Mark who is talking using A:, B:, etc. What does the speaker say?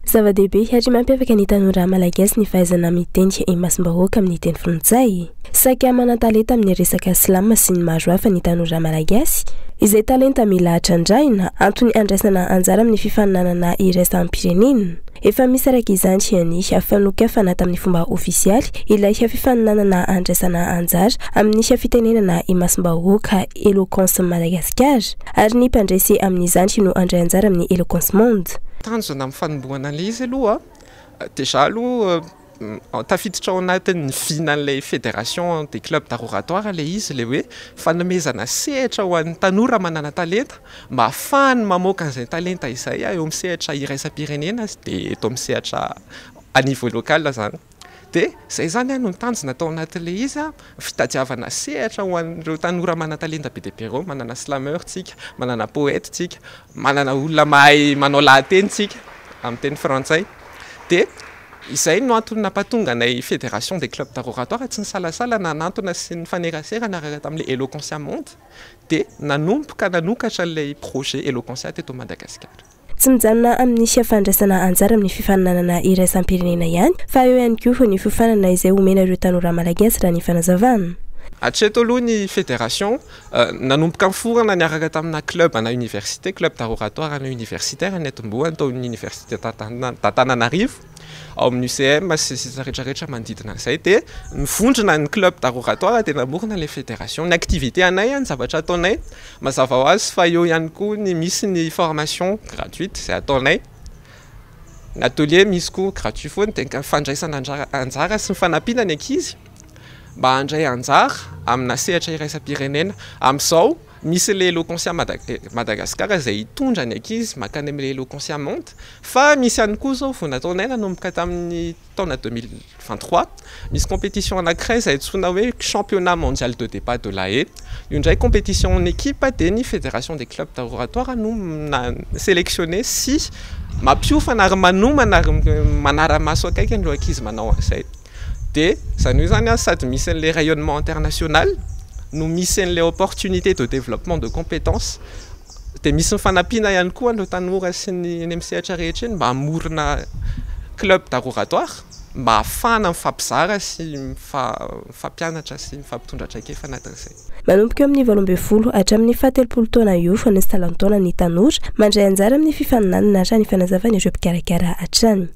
A: Zava-dehibe ary mampiavaka ny tanora malagasy ny fahaizana miteny imasom-bahoaka amin'ny teny frantsay. Saika manan-talenta amin'ny resaka slam sy ny maro hafa ny tanora malagasy, izay talenta mila trandrahina, antony andraisana anjara amin'ny fifaninanana iraisam-pirenena. Efa misy araka izany ny fanokafana tamin'ny fomba ofisialy ilay fifaninanana andraisana anjara amin'ny fitenenana imasom-bahoaka Eloquence Madagascar, ary ny mpandresy amin'izany no handray anjara amin'ny Eloquence Monde.
B: Tanjona amin'ny fanombohana an'ilay izy aloha, déjà aloha tafiditra ao anatin'ny vinan'ilay Fédération des clubs d'art oratoire ilay izy, ilay hoe fanomezana sehatra ho an'ny tanora manana talenta mba ahafahany mamoaka an'izay talenta izay eo amin'ny sehatra iraisam-pirenena dia eto amin'ny sehatra à niveau local izany. Dia izay izany no tanjona tao anatin'ilay izy, fitadiavana sehatra ho an'ireo tanora manan-talenta be dia be ireo, manana slameur tsika, manana poète tsika, manana olona mahay manao lahateny tsika amin'ny teny frantsay. Dia izay no antony nampatonga anay Fédération des clubs d'art oratoire tsy nisalasala nanantona sy nifanerasera niaraka tamin'ilay Eloquentia Monde, dia nanomboka nanokatra ilay projet Eloquentia teto Madagasikara.
A: Tsy mijanona amin'ny fandraisana anjara amin'ny fifaninanana iraisam-pirenena ihany fa eo ihany koa ny fiofanana izay omena ireo tanora malagasy raha ny fanazavana.
B: Hatreto aloha ny fédération nanomboka niforona niaraka tamina club ana université, club d'art oratoire ana universitaire ny atombohany tao amin'ny université d'Antananarivo, ao amin'ny UCM sy sisa rehetrarehetra manodidina an'izay, dia nivondrona ny club d'art oratoire dia namorona ilay fédération. Ny activité anay, ny zavatra ataonay, mazava ho azy fa eo ihany koa ny misy ny formation gratuite izay ataonay, ny atelier misy koa gratuit foana, dia fandraisana anjara sy ny fanampiana ny ankizy mba handray anjara amina sehatra iraisam-pirenena. Amin'izao misy ilay Eloquentia Madagascar izay hitondra ny ankizy mankany amin'ilay Eloquentia Monde, fa misy ihany koa izao vao nataonay nanomboka tamin'ny taona 2023, misy compétition anankiray izay antsoina hoe championnat mondial de débat de La Haye. Io indray compétition en équipe, dia ny Fédération des clubs d'art oratoire no sélectionné sy mampiofana ary manomana ary manara-maso akaiky an'ireo ankizy manao an'izay. Dia izany hoe izany sady misy an'ilay rayonnement international no misy an'ilay opportunité de développement de compétences, dia misy ny fanampiana ihany koa an'ireo tanora sy ny eny amin'ny sehatra rehetra eny mba hamorona club d'art oratoire mba ahafahana mifampizara sy mifampianatra sy mifampitondra traikefa anatin'izay.
A: Manomboka eo amin'ny 18 hatramin'ny faha-30 taona io fa ny salan-taona ny tanora mandray anjara amin'ny fifaninanana raha ny fanazavan'ireo mpikarakara hatrany.